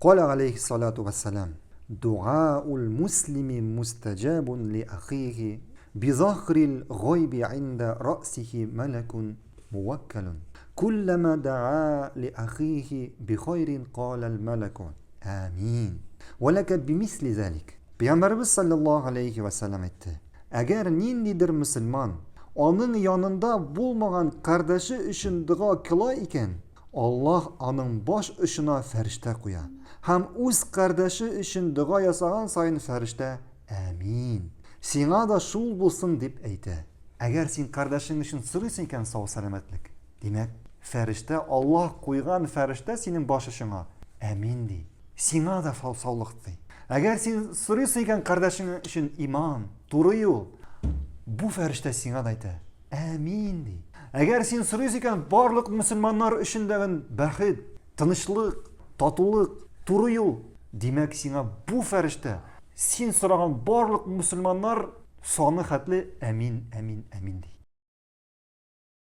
Каля алейхиссалату вассалам, Дуаул муслими мустаҗабун ли ахихи бизахрил гайби инда раъсихи малакун муваккалун. Куллама даа ли ахихи бихайрин калал малаку амин. Ва лака бимисли залик. Пәйгамбәребез саллаллаһу алейхи ва саллям әйтте: Әгәр ниндидер мөселман аның янында булмаган кардәше өчен дога кыла икән, Аллаһ аның баш очына фәрештә куя. Һәм үз кардәше өчен дога ясаган саен фәрештә Әмин. Сиңа да шул булсын дип әйтә. Әгәр син кардәшең өчен сорыйсың икән сау-сәламәтлек, димәк, фәрештә, Аллаһ куйган фәрештә синең баш очыңа Әмин ди. Сиңа да саулык ди. Әгәр син сорыйсың икән кардәшең өчен иман, туры юл, бу фәрештә сиңа да әйтә. Әмин ди. Әгәр син сорыйсың икән, барлык мөселманнар өчен дә бәхет, тынычлык, татулык, туры юл, димәк, сиңа бу фәрештә син сораган барлык мөселманнар саны хәтле әмин, әмин, әмин ди.